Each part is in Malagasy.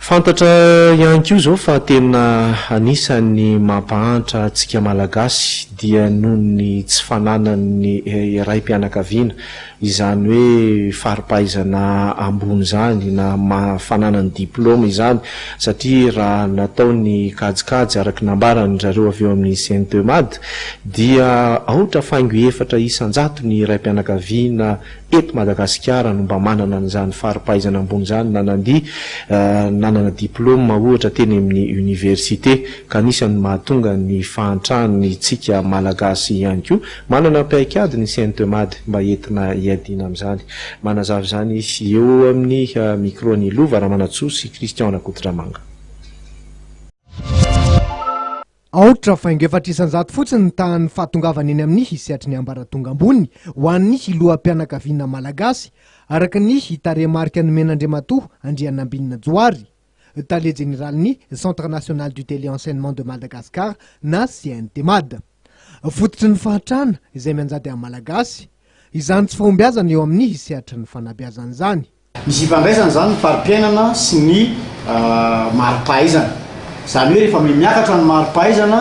Fantatra ihany koa izao fa tena anisan'ny mampahantra antsika Malagasy dia noho ny tsy fananan'ny raim-pianakaviana izany hoe fari-pahaizana ambony izany na fananany diplaoma izany satria raha natao ny kajikajy araka ny nambaran-dry zareo avy eo amin'ny Cntemad dia aotra faingo 4% ny raim-pianakaviana eto Madagasikara no mba manana an'izany fari-pahaizana ambony izany na nandia nanana diplaoma ohatra teny amin'ny université ka anisan'ny mahatonga ny fahantran'ny tsika Malagasy ihany koa. Manana paikady ny Cntemad mba entina hiadiana amin'izany. Manazava izany izy eo amin'ny micro-n'i Lova Ramanantsoa sy Christian Rakotondramanga. Aotra faingo 4% fotsiny ny tahan'ny fahatongavana eny amin'ny sehatry ny ambaratonga ambony ho an'ny loham-pianakaviana malagasy, araka ny tarehimarika nomen'Andriamatoa Andrianambinina Johary, tale jeneralin'ny Centre National du Télé-Enseignement de Madagascar na CNTMad. Fototry ny fahantrana izay mianjady amin'ny Malagasy izany tsy fahombiazana eo amin'ny sehatry ny fanabeazana izany. Misy ifandraisany izany ny fari-piainana sy ny mari-pahaizana. Izany hoe rehefa miha-miakatra ny mari-pahaizana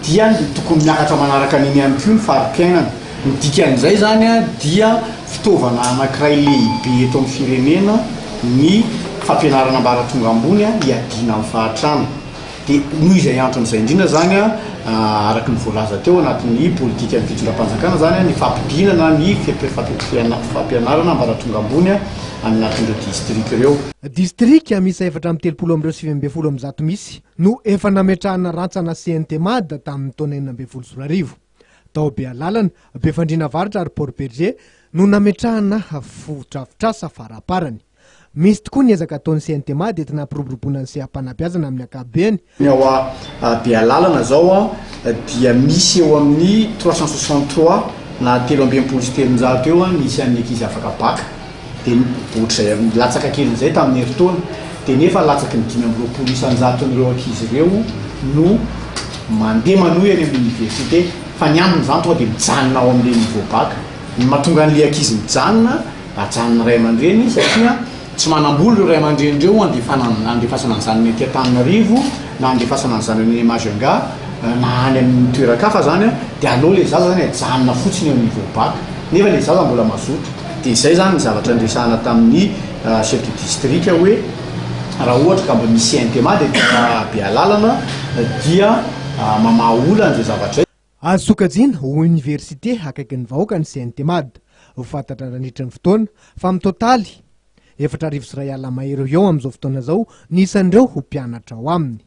dia tokony miakatra manaraka an'iny ihany koa ny fari-piainana. Ny dikan'izay izany dia fitaovana anankiray lehibe eto amin'ny firenena ny fampianarana ambaratonga ambony hiadiana amin'ny fahantrana. Dia noho izay antony izay indrindra izany, araka ny voalaza teo anatin'ny politikan'ny fitondram-panjakana izany, ny fampidinana ny fampianarana ambaratonga ambony any anatin'ireo distrika ireo. Distrika miisa 34 amin'ireo 119 misy no efa nametrahana rantsana CNTMad tamin'ny taona 2016. Tao Bealalana, Befandriana Avaratra ary Port Bergé no nametrahana fotodrafitrasa faraparany. Misy tokoa ny ezaka ataon'ny CNTMad entina hampiroboroboana ny seha-panabeazana amin'ny ankapobeny. Ny ao Bealalana izao dia misy eo amin'ny 363 na 363 eo ny isan'ny ankizy afaka bacc, dia ohatr'izay latsaka kelin'izay tamin'ny herintaona, dia nefa latsaky ny 25 isan-jaton'ireo ankizy ireo no mandeha manohy any amin'ny oniversite, fa ny ambiny izany tonga dia mijanona ao amin'ilay niveau bacc. Ny mahatonga an'ilay ankizy mijanona Ajanon'ny ray aman-dreny satria tsy manam-bola ireo ray aman-dreny ireo handefana handefasana ny zanany aty Antananarivo na handefasana ny zanany any Majunga na any amin'ny toeran-kafa zany dia aleo ilay zaza zany ajanona fotsiny eo niveau bac nefa ilay zaza mbola mazoto. Dia izay zany ny zavatra niresahana tamin'ny chef de district hoe raha ohatra ka mba misy CNTMA dia tena be alalana dia mamaha olana izay zavatra izay. Azo sokajiana ho oniversite akaikin'ny vahoaka ny CNTMad. Ho fantatra nandritra ny fotoana fa amin'ny totaly, 4100 mahery eo ho eo amin'izao fotoana izao ny isan'ireo ho mpianatra ao aminy.